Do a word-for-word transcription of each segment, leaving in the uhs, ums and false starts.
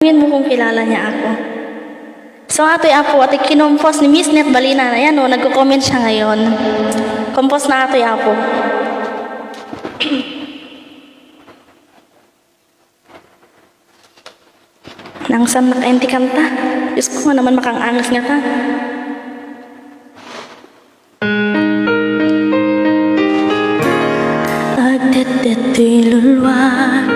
Tanungin mo kung kilala niya ako. So, atoy Apo, atoy kinompos ni Miss Net Balina. Ayan o, nagko-comment siya ngayon. Kompos na atoy Apo. Nangsannak a enti kanta. Diyos ko, nga naman makang-angas nga ka. Agdetdet toy luluak,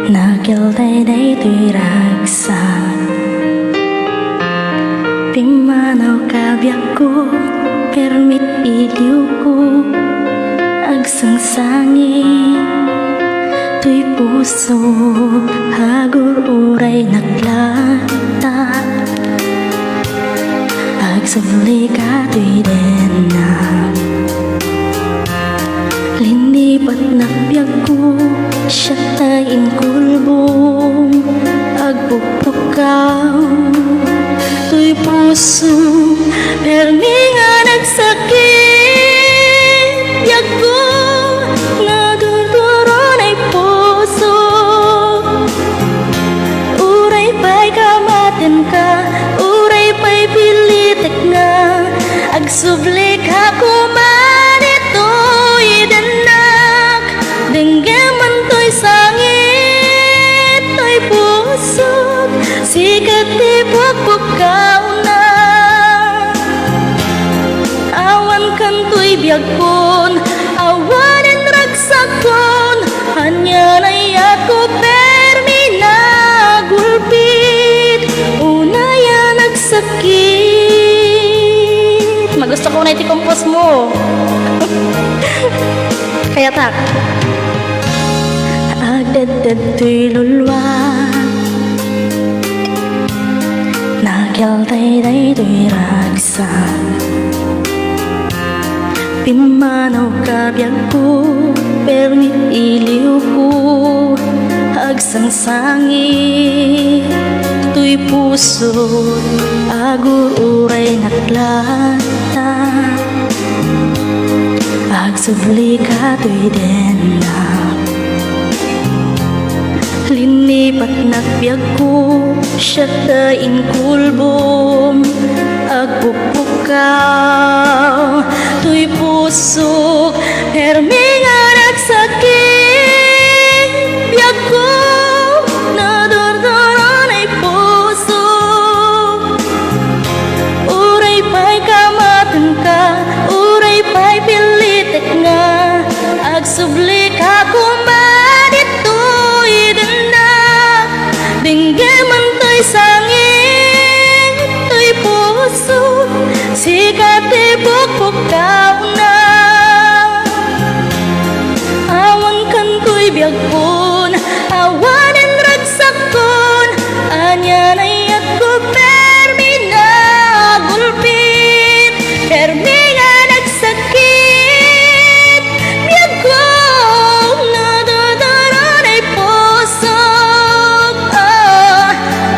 nakelday daytoy ragsak. Pimmanawka biagko, permit iliwko, agsangsangit toy puso, agur-uraynak latta. Agsublika toy dennak. Linnipatnak biagko, siak tay inkulbong. Agpukpukkaw toy puso, permi nga nagsakit biagko, nadurduro nay puso. Uray pay kamatenka, uray pay pilitek nga, agsubli ka koma ditoy dennak. Denggem man toy sangit toy pusok, sikat ti pukpukkawna. Awan kan toy biagkon, awanen ragsakkon, ania nayatko permi nagulpit, unay a nagsakit. Magusto ko na iti kompos mo. Kayatak. Agdeded toy luluak, nakelday daytoy ragsak. Pimmanawka biagko, permi iliwko, agsangsangit toy puso, agur-uraynak latta. Agsublika toy dennak. Linnipatnak biagko, siak tay inkulbong. Agpukpukkaw toy pusok, permi nga nagsakit biagko, nadurduro nay pusok. Uray pay kamatenka, uray pay pilitek nga, agsubli ka koma ditoy dennak. Denggem man toy sangit toy puso, sikat ti pukpukkawna. Awan kan toy biagkon, awanen ragsakkon, ania nayatko permi nagulpit, permi nga nagsakit biagko, naduduro nay pusok. Ah,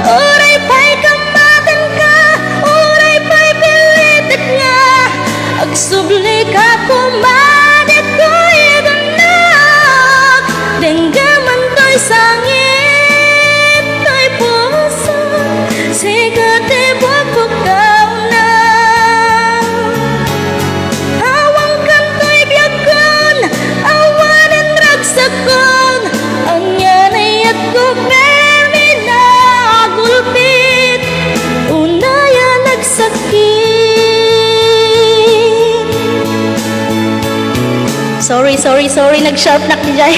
uray pay kamatenka, uray pay pilitek nga, agsubli ka koma ditoy dennak. Denggem man toy sangit toy puso, sikat ti pukpukkawna. Awan kan toy biagkon, awanen ragsakkon, ania nayatko permi nagulpit, unay a nagsakit. Sorry, sorry, sorry, nag-sharp nak dijay.